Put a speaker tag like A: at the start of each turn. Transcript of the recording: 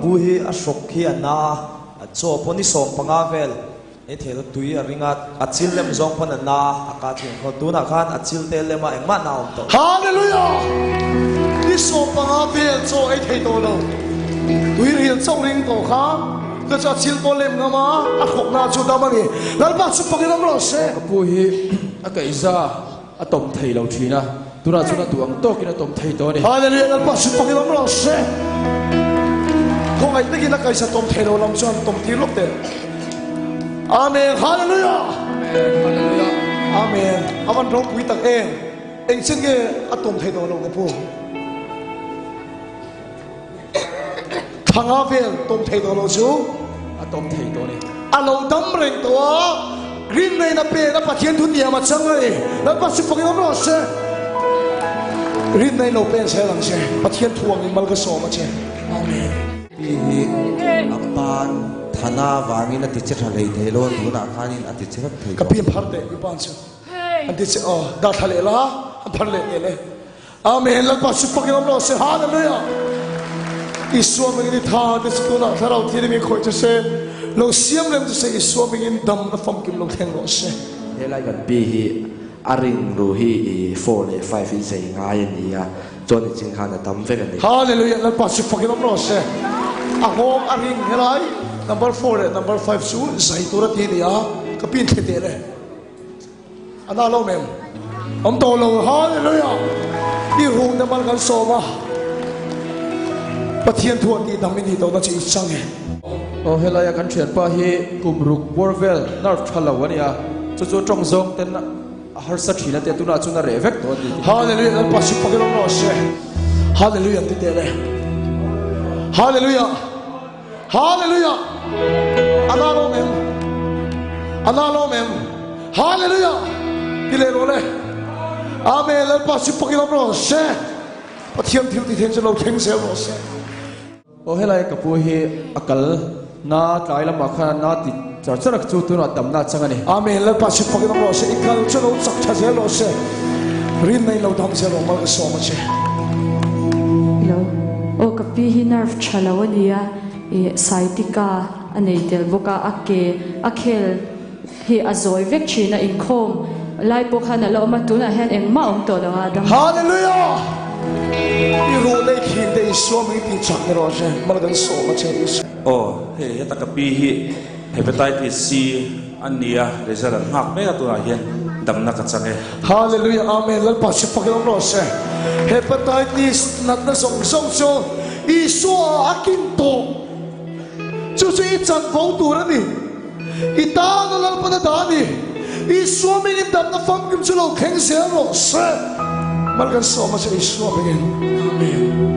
A: Bu hi a hrawk hi a na a, chaw pawh ni 15 vel ei thei lo, tui a ring a, a chil lem zawng pawn a na a, a ka thin khaw. Tunah khan a chil te lem a, engmah na a awm tawh lo.
B: Hallelujah! Ni 15 vel chaw ei thei tawh lo, tui ril chauh ring tawh kha, chu chu a chil pawh lem ngam a, a hrawk na chu dam a ni. Lalpa chu pakin awm rawh se.
C: Ka pu hi a kaihza a tawm thei lo thin a, tunah chuan a duh ang tawkin a tawm thei tawh a ni.
B: Hallelujah Lalpa chu pakin awm rawh se. Khawngaih takin a kaisa tawm thei lo lam chuan tawm tir lawk teh. Amen Hallelujah.
C: Amen Hallelujah.
B: Amen. A van ropui tak em. Eng chen nge a tawm thei tawh lo ka pu. Thanga vel tawm thei tawh lo chu.
C: A tawm thei tawh a ni.
B: A lo dam reng tawh a, rin reina pen a Pathian thu tiam a chang a ni. Lalpa chu fakin awm rawh se. Rin rein lo pen zel ang che. Pathian thu angin mal ka sawm a che. Amen.
D: Pi hi a pan thana vangin a ti che tha hlei thei lo a, tunah khanin a ti che vek thei
B: Ka
D: tawh.
B: pi an phar teh i pan chu. An ti che aw, dah thla leh la, an phar leh teh le. Amen Lalpa chu fakin awm rawh se Hallelujah Isua mingin i tha te chu tunah thlarau thil mi khawih chu se lo siam reng chu se Isua mingin dam na famkim lo thleng rawh se.
D: Helai kan pi hi a ring ru hi i four leh five in zei ngai a ni a, chuan i ching khan a dam vek a ni.
B: Hallelujah Lalpa chu fakin awm rawh se. A nghawng a ring helai number four leh number five chu zai tur a ti a ni a, ka pin thli teh le. A na lo mem. Awm tawh lo. Hallelujah. I rung na mal kan sawm a. Pathian thu an tih dam i nih tawh na chu i chang e.
C: Aw helaia kan thianpa hi kum ruk bawr vel nerve tha lo a nia, chu chu tawng zawng ten a harsa thin a tia tunah chuan a reh vek tawh a ni tih.
B: Hallelujah Lalpa chu fakin awm rawh se. Hallelujah an ti teh le. Hallelujah. Hallelujah! A na lawm em? A na lawm em? Hallelujah! Ti leh rawh le. Amen. Lalpa chu pakin awm rawh se. Pathian thil ti thei chu lo thleng zel rawh se.
C: Aw helai ka pu hi a kal na tlai lamah khan a na ti char char a chu tunah damna a chang a ni.
B: Amen. Lalpa chu pakin awm rawh se. I kal chu lo chak tha zel rawh se. Rinna in lo dam zel rawh mal ka sawm a che.
E: Hello. Aw ka pi hi nerve tha lo a nia i sciatica a nei tel bawk a a ke a khel hi a zawi vek thin a inkhawm lai pawh khan a la awm a tunah hian engmah a awm tawh lo a dam.
B: Hallelujah! I ruh leh thin te Isua min tih chak ni rawh se mal kan sawm a che Isua.
F: Aw hei heta ka pi hi Hepatitis C a nia result an nghak mek a tunah hian damna ka chang e.
B: Hallelujah Amen Lalpa chu fakin awm rawh se Hepatitis natna zawng zawng chu Isua a kin tawh chu chu i chanvo tur a ni i tana Lalpan a dah a ni Isua mingin damna famkim chu lo thleng zel rawh se Mal kan sawm a che Isua mingin Amen.